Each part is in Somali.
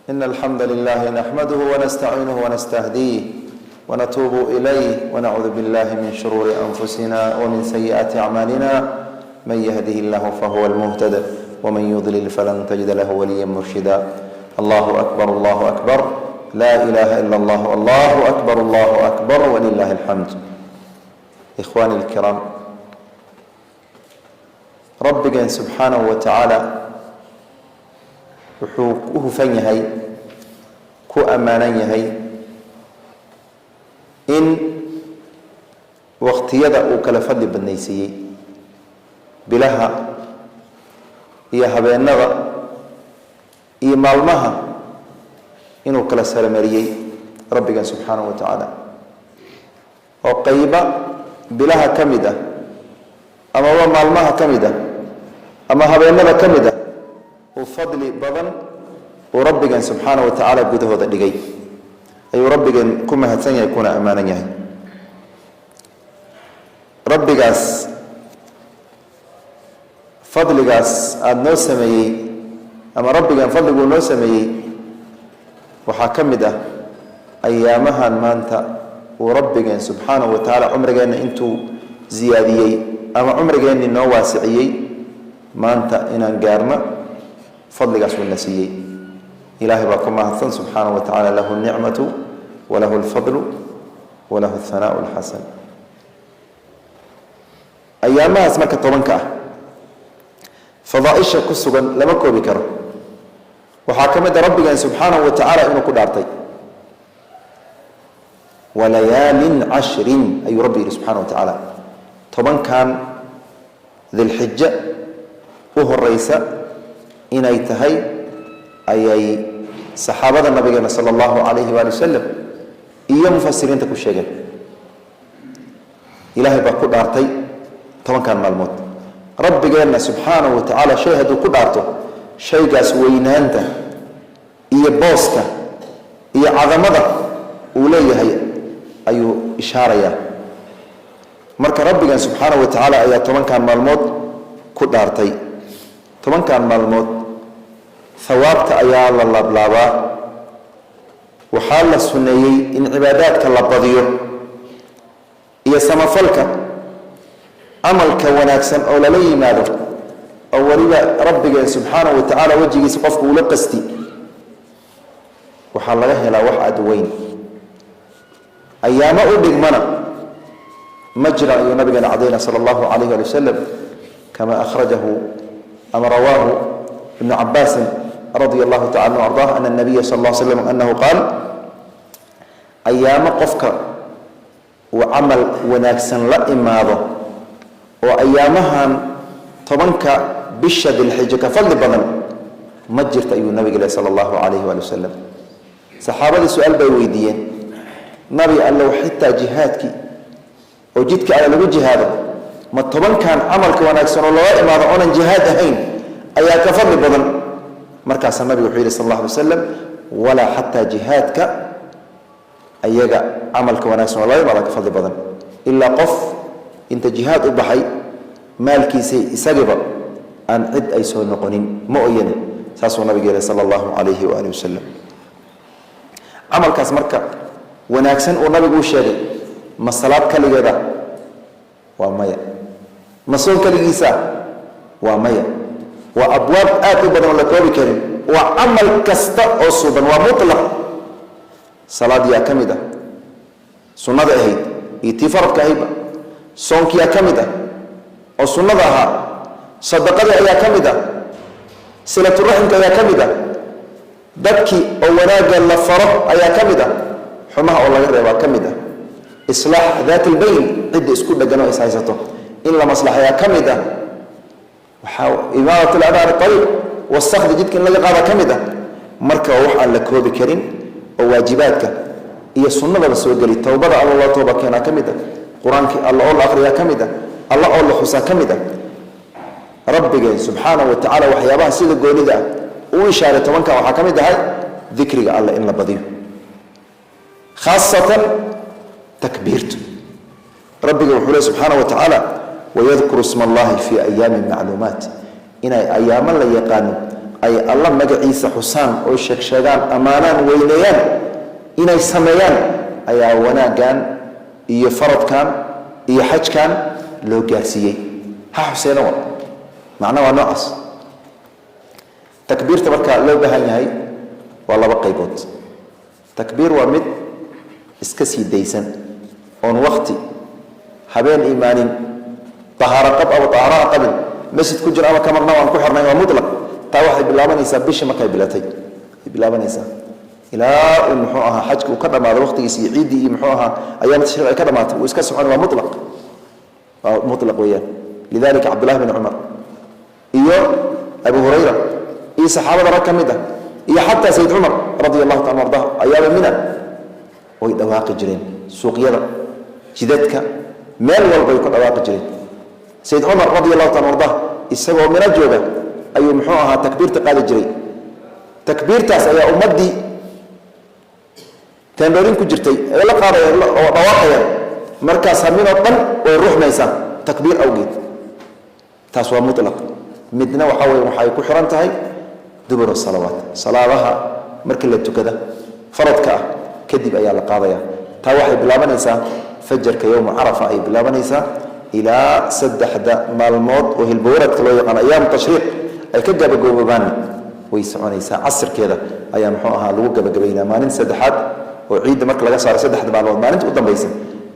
إن الحمد لله نحمده ونستعينه ونستهديه ونتوب إليه، ونعوذ بالله من شرور أنفسنا ومن سيئات أعمالنا. من يهده الله فهو المهتد، ومن يضلل فلن تجد له وليا مرشدا. الله أكبر، الله أكبر، لا إله إلا الله، الله أكبر، الله أكبر، ولله الحمد. إخواني الكرام، Rabbigeen subxaanahu wa tacaala wuxuu ku hufan yahay, ku ammaanan yahay in waqtiyada uu kala fadli badnaysiiyey, bilaha iyo habeenada iyo maalmaha, inuu kala saramariyey rabbigeen subxaanahu wa tacaala, oo qayba bilaha ka mid ah amaba maalmaha ka mid ah ama habeenada ka mid ah uu fadli badan uu rabbigeen subxaana wa tacaala gudahooda dhigay, ayuu rabbigeen ku mahadsan yahay kuna ammaanan yahay. Rabbigaas fadligaas aada noo sameeyey, ama rabbigeen fadliguu noo sameeyey, waxaa ka mid ah ayaamahan maanta uu rabbigeen subxaanahu wa tacaala cumrigeenna intuu ziyaadiyey ama cumrigeennii noo waasiciyey, maanta inaan gaarno fadligaas uu na siiyey. Ilaahay baa ku mahadsan subxaanahu wa tacala. Lahu اnicmatu walahu اlfadlu walahu اhanaaءu اlxasan. Ayaamahaas marka 10-ka ah, fadaaisha ku sugan lama koobi karo. Waxaa ka mid a rabbigeen subxaanahu wa tacaala inuu ku dhaartay. "Walayaalin cashrin," ayuu rabbi yidhi subxana wa tacaala. 10-kan Dilxijo u horeysa inay tahay ayay saxaabada nabigeena sala allahu calayhi waali wasalam iyo mufasiriinta ku sheegeen. Ilaahay baa ku dhaartay 10-kan maalmood. Rabbigeenna subxaanahu wa tacaala shay hadduu ku dhaarto, shaygaas weynaanta iyo booska iyo cadamada uu leeyahay ayuu ishaarayaa. Marka rabbigeen subxaanahu wa tacaala ayaa 10-kan maalmood ku dhaartay. 10-kan maalmood hawaabta ayaa la laablaabaa. Waxaa la sunneeyey in cibaadaadka la badiyo iyo samafalka, camalka wanaagsan oo lala yimaado, oo weliba rabbigeen subxaanahu wa tacaala wejigiisa qofku uula qasti, waxaa laga helaa wax aada weyn. Ayaamo u dhigmana ma jiraan, ayuu nabigeena cadayna sala allahu calayh ali wasalam, kama akhrajahu ama rawaahu ibnu cabaasin radia allahu tacala anhu ardah, ana nabiya sal l slam anahu qaal: ayaamo qofka uu camal wanaagsan la imaado oo ayaamahan 10-ka bisha Dilxijo ka fadli badan ma jirta, ayuu nabiga leh sala allahu calayhi waali wasalam. Saxaabadii su-aal bay weydiiyeen: "Nabi Allow, xitaa jihaadkii oo jidka alle lagu jihaado, ma 10-kan camalka wanaagsan oo loola imaado oonan jihaad ahayn ayaa ka fadli badan?" Markaasaa nabigu wuxuu yidhi sal alla alay waslam: "Walaa xataa jihaadka ayaga camalka wanaagsan oo loola imaado ka fadli badan, ilaa qof inta jihaad u baxay maalkiisay isagiba aan cid ay soo noqonin ma oyane." Saasuu nabiga yihi sala allahu calayhi waali wasalam. Camalkaas marka wanaagsan uu nabigu u sheegay, ma salaad kaligeeda? Waa maya. Ma soon keligiisa? Waa maya. Waa abwaab aad u badan oo la koobi karin. Waa camal kasta oo suuban, waa mutlaq. Salaad yaa ka mid ah, sunnada ahayd iyo tii faradka ahaydba. Soonkiyaa ka mid ah oo sunnada ahaa. Sadaqadii ayaa ka mid ah. Silaturaximka ayaa ka mid ah. Dadkii oo wanaagga la faro ayaa ka mid ah. Xumaha oo laga reebaa ka mid ah. Islaax daat albayn, cidda isku dhegan oo is haysato in la maslaxayaa ka mid ah. Waxaa imaadat aladaa can ariiq, wasakda jidka in laga qaada ka mid ah. Marka wax aan la koobi karin oo waajibaadka iyo sunnadaba soo geli. Towbada Alla loo tooba keenaa ka mid ah. Qur-aankii Alla oo la akhriyaa ka mid ah. Alla oo la xusaa ka mid ah. Rabbigeen subxaanahu wa tacala waxyaabaha sida goonida ah uu ishaaray 10-kan waxaa ka mid ahay dikriga Alle in la badiyo, khaasatan takbiirtu. Rabbiga wuxuu le subxaana wa tacaala: "Wayadkuru sma allahi fii ayaamin macluumaat." Inay ayaamo la yaqaano Ay Alla magaciisa xusaan oo sheegsheegaan, ammaanaan, weyneeyaan, inay sameeyaan ayaa wanaaggan iyo faradkan iyo xajkan loo gaarsiiyey. Ha xuseena wa macnaha waa noocaas. Takbiirta marka loo baahan yahay waa laba qaybood. Takbiir waa mid iska sii daysan oon wakti habeen imaanin, ahaaro qab ama ahaaraha qabin, masjid ku jiro ama ka marna aan ku xirnay, waa mutlaq. Taa waxay bilaabanaysaa bisha markay bilatay ay bilaabanaysaa ilaa uu, muxuu ahaa, xajka uu ka dhamaado waqtigiisa iyo ciiddii iyo, muxuu ahaa, ayaam tashriic ay ka dhamaatay, uu iska socon. Waa mutlaq, waa mutlaq weeyaan. Lidalika Cabdullahi bin Cumar iyo Abu Hurayra iyo saxaabada rag ka mid ah iyo xataa Sayid Cumar radia allahu taala ardah ayaaba mina way dhawaaqi jireen, suuqyada, jidadka, meel walbay ku dhawaaqi jireen. Sayid Cumar radi allahu taala ardah isagoo mina jooga ayuu, muxuu ahaa, takbiirta qaadi jiray. Takbiirtaas ayaa ummaddii teendhoorin ku jirtay ay la qaadayaan oo dhawaaqayaan. Markaas haminoo dhan way ruxmaysaa takbiir awgeed. Taas waa mutlaq. Midna waxaa weye waxay ku xiran tahay dubur salawaat, salaadaha markii la tukada faradka ah kadib ayaa la qaadaya. Taa waxay bilaabanaysaa fajarka yowma Carafa ayay bilaabanaysaa ilaa 3da maalmood oo hilbawaradka loo yaqaano ayaamu tashriiq ay ka gabagooboobaan way soconaysaa. Casirkeeda ayaa, muxuu ahaa, lagu gabagabaynaa maalin saddexaad oo ciidda marka laga saaro 3da maalmood, maalinta u dambaysa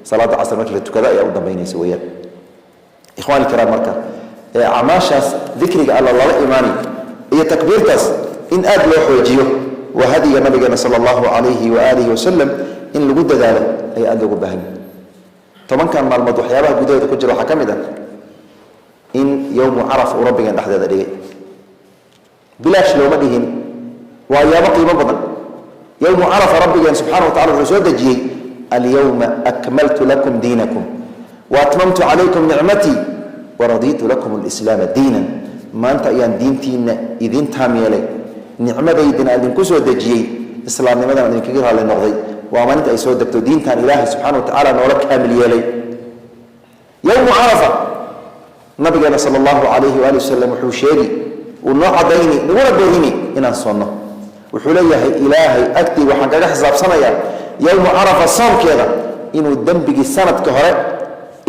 salaada casr marka la tukada ayaa u dambaynaysa weeyaan. Ikhwani kiraam, marka acmaashaas dikriga Alla lala imaani iyo takbiirtaas in aad loo xoojiyo waa hadiga nabigeena sala allahu calayhi waaalihi wasalam. In lagu dadaalo ayaa aad loogu baahan yahay. 10kan maalmood waxyaabaha gudahooda ku jira waxaa ka mid ah in yowmu Carafa uu rabbigeen dhexdeeda dhigay. Bilaash looma dhihin, waa ayaamo qiimo badan. Yowmu Carafa rabbigeen subxana wa tacala wuxuu soo dejiyey: "Alyawma akmaltu lakum diinakum waatmamtu calaykum nicmatii waradiitu lakum alislaama diinan." Maanta ayaan diintiina idin taam yeelay, nicmadaydina idinku soo dejiyey, islaamnimadan idinkaga raalli noqday. Waa maalinta ay soo degto diintan Ilaahay subxana wa tacala noola kaamil yeelay yowmu Carafa. Nabigeena sala allahu calayhi waali wasalam wuxuu sheegi, uu noo cadayni, naguna boorini inaan soonno. Wuxuu leeyahay: "Ilaahay agtii waxaan kaga xisaabsanayaa yowmu Carafa soomkeeda inuu dembigii sanadka hore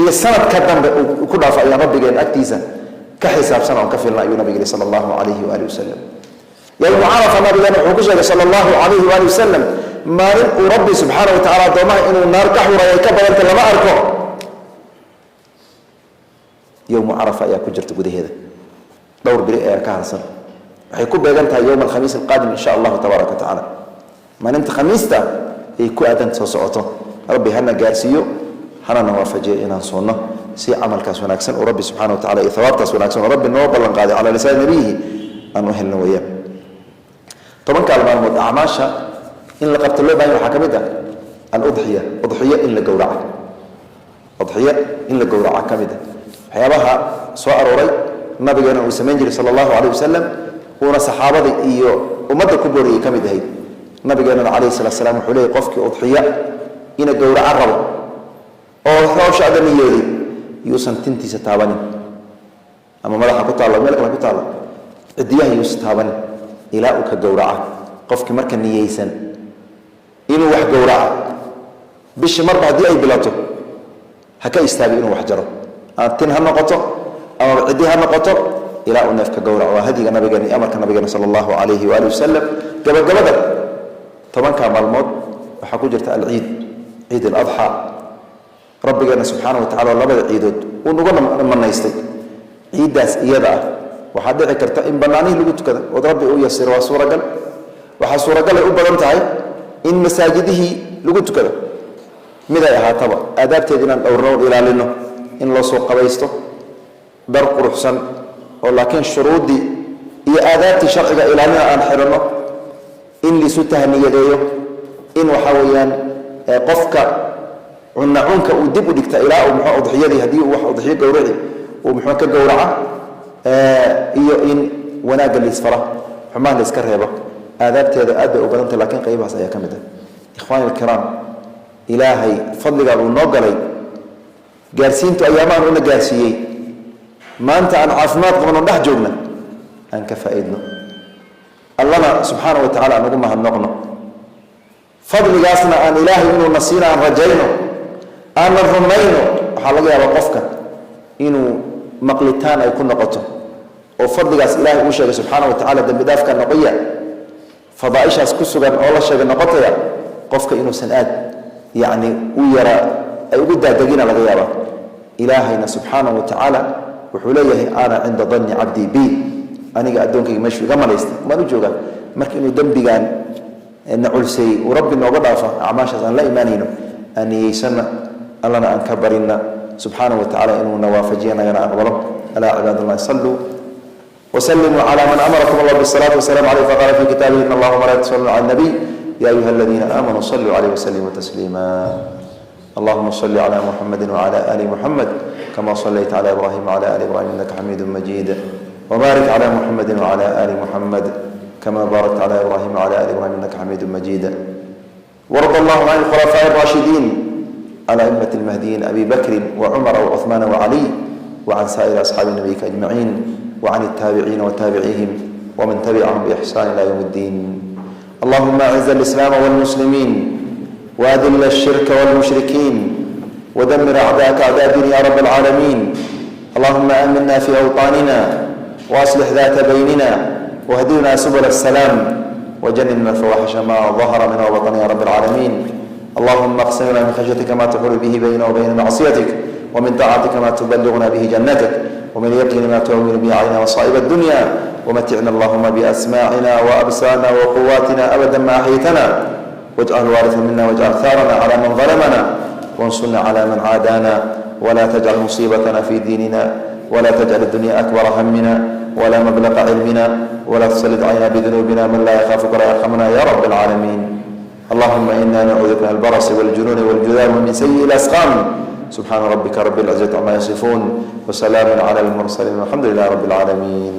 iyo sanadka dambe uu ku dhaafo ayaan rabbigeen agtiisa ka xisaabsana oon ka filna," ayuu nabig yihi sala allahu calayhi waali wasalam. Yowmu Carafa nabigeena wuxuu ku sheegay sala allahu calayhi waali wasalam maalin uu Rabbi subxaana wa tacala addoomaha inuu naar ka xuray ay ka badanta lama arko. Yowmu Carafa ayaa ku jirta gudaheeda. Dhowr beri ayaa ka harsan. Waxay ku beegan tahay yowma alkhamiis alqaadim, insha allahu tabaaraka wa tacaala. Maalinta khamiista ay ku aadan soo socoto. Rabbi hana gaarsiiyo, hanana waafajiyo inaan soonno si camalkaas wanaagsan oo Rabbi subxana wa tacala iyo hawaabtaas wanaagsan oo Rabbi noo ballan qaaday calaa lisaani nabiyihi aan u helno weeyaan. 10kaa maalmood acmaasha in la qabto loo bahan waxaa ka mid ah aludxiya, udxiyo in la gowraca. Udxiyo in la gowraca ka mid ah waxyaabaha soo arooray nabigeena uu samayn jiray sala allahu calayh wasalam, uuna saxaabada iyo ummadda ku booriyey ka mid ahayd. Nabigeenana calayhi salatu slam wuxuu leeyay: qofkii udxiya ina gowraca rabo oo hawshaada niyooday, yuusan tintiisa taabanin ama madaxa ku taallo, meel kale ku taallo, cidiyaha yuusan taabanin ilaa uu ka gowraca. Qofkii marka niyeysan inuu wax gowraca, bishii marba haddii ay bilato, ha ka istaago inuu wax jaro, ama tin ha noqoto ama ciddi ha noqoto, ilaa uu neef ka gowraco. Waa hadiga nabigeena iyo amarka nabigeena sala allahu calayhi waali wasalam. Gabagabada 10ka maalmood waxaa ku jirta alciid, ciid aladxaa. Rabbigeena subxaana wa tacala labada ciidood uu nagu manaystay. Ciiddaas iyada ah waxaa dhici karta in bannaanihii lagu tukada ood Rabbi u yasiro, waa suuragal. Waxaa suuragalay u badan tahay in masaajidihii lagu tukado. Mid ay ahaataba, aadaabteeda inaan dhowrno oon ilaalino, in loo soo qabaysto dhar quruxsan oo laakiin shuruuddii iyo aadaabtii sharciga ilaalina aan xidhanno, in laisu tahniyadeeyo, in waxaa weeyaan qofka cunacunka uu dib u dhigta ilaa uu muxuu udxiyadii, haddii uu wax udxiyo gowraci, uu muxuu ka gowraca, iyo in wanaagga laisfara, xumaha la iska reebo. Aadaabteeda aad bay u badantay, lakiin qaybahaas ayaa ka mid ah. Ikhwaani alkiraam, Ilaahay fadligaan uu noo galay gaarsiintu ayaamahan una gaarsiiyey, maanta aan caafimaad qabno, dhex joogna, aan ka faa'iidno. Allana subxaana wa tacala aan ugu mahadnoqno fadligaasna, aan Ilaahay inuu nasiina aan rajayno, aanan rumayno. Waxaa laga yaabaa qofka inuu maqlitaan ay ku noqoto oo fadligaas Ilahay uu sheegay subxaana wa tacala, dembi dhaafka noqoya, fadaaishaas ku sugan oo la sheegay noqotaya, qofka inuusan aad yacni u yara ay ugu daadegina laga yaabaa. Ilaahayna subxaana wa tacaala wuxuu leeyahay: "Ana cinda danni cabdii bi", aniga addoonkayga meeshuu iga malaysta maan u joogaa. Marka inuu dembigaan na culseeyey uu Rabbi nooga dhaafa acmaashaas aan la imaanayno, aan niyeysana, Allana aan ka barina subxaana wa tacala inuu na waafajiya, nagana aqbalo. Alaa cibaad allahi, saluu وسلموا على من أمركم الله بالصلاة والسلام عليه، فقال في كتابه: "إن الله وملائكته يصلون على النبي يا أيها الذين آمنوا صلوا عليه وسلموا تسليما". اللهم صل على محمد وعلى آل محمد كما صليت على إبراهيم وعلى آل إبراهيم إنك حميد مجيد، وبارك على محمد وعلى آل محمد كما باركت على إبراهيم وعلى آل إبراهيم إنك حميد مجيد. وارض اللهم عن الخلفاء الراشدين الأئمة المهديين، أبي بكر وعمر وعثمان وعلي، وعن سائر أصحاب نبيك أجمعين، وعن التابعين وتابعيهم ومن تبعهم بإحسان إلى يوم الدين. اللهم أعز الإسلام والمسلمين، وأذل الشرك والمشركين، ودمر أعداءك أعداء الدين يا رب العالمين. اللهم آمنا في أوطاننا، وأصلح ذات بيننا، واهدنا سبل السلام، وجنبنا الفواحش ما ظهر منها وبطن يا رب العالمين. اللهم اقسم لنا من خشيتك ما تحول به بيننا وبين معصيتك، ومن طاعتك ما تبلغنا به جنتك، ومن اليقين ما تهون به علينا مصائب الدنيا. ومتعنا اللهم بأسماعنا وأبصارنا وقواتنا أبدا ما أحييتنا، واجعل الوارث منا، واجعل ثارنا على من ظلمنا، وانصرنا على من عادانا، ولا تجعل مصيبتنا في ديننا، ولا تجعل الدنيا أكبر همنا ولا مبلغ علمنا، ولا تسلط علينا بذنوبنا من لا يخافك ولا يرحمنا يا رب العالمين. اللهم إنا نعوذ بك من البرص والجنون والجذام ومن سيء الأسقام. سبحان ربك رب العزة عما يصفون، وسلام على المرسلين، والحمد لله رب العالمين.